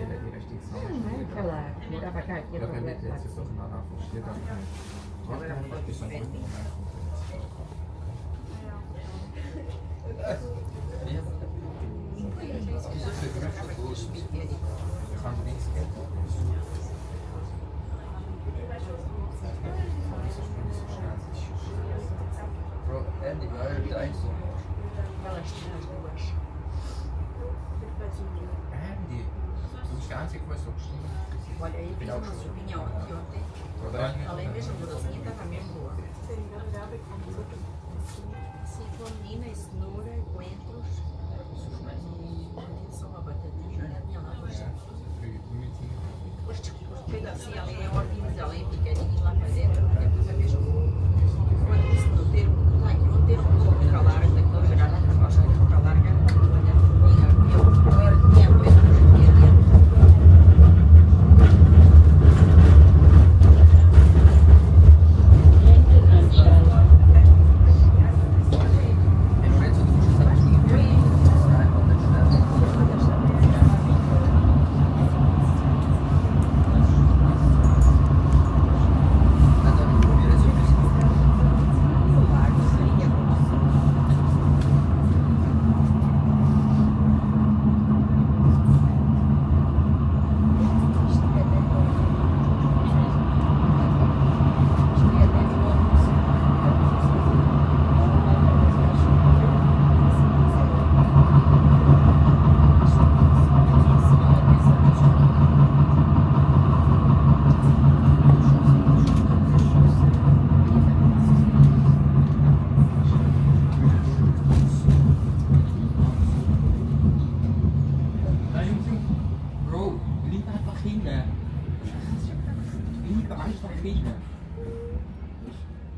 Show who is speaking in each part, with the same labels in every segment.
Speaker 1: die Restriktionen.
Speaker 2: Aquela abacate,
Speaker 1: Ja, wenn wir jetzt so voneinander verstehen, dann kann ich. Warte, dann ist ein guter Moment. Kann nichts geben. Bro, Andy, waar heb je eindje? Andy, du bist der Einzige, der so gestimmt hat.
Speaker 3: Olha aí, fiz uma sopinha ontem. Além mesmo do docinho, tava mesmo boa. Citronina, cenoura, coentros e só uma batatinha. Minha lá, os pedacinhos ali é ordens ali, picadinhos lá para dentro. Depois é mesmo. Quando isso não ter um pouco de larga, daquela virada para baixo, para larga,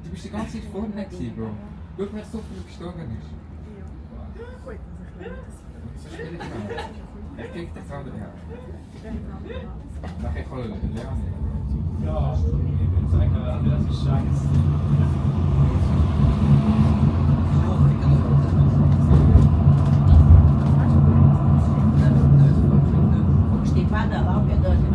Speaker 1: Du bist die ganze Zeit vorne gewesen, Bro. Schau, wer so viel gestorben ist. Das ist schwierig. Ich krieg das andere her. Nachher kann ich lernen.
Speaker 4: Ja, ich würde sagen, das ist scheiße.
Speaker 3: Estipada lá, o pedaço.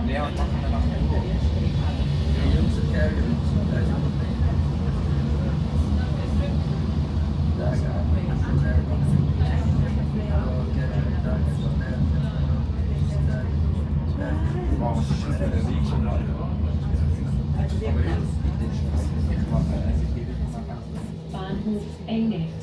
Speaker 1: Leon, mach mal nach Ende.
Speaker 5: Bahnhof Enge.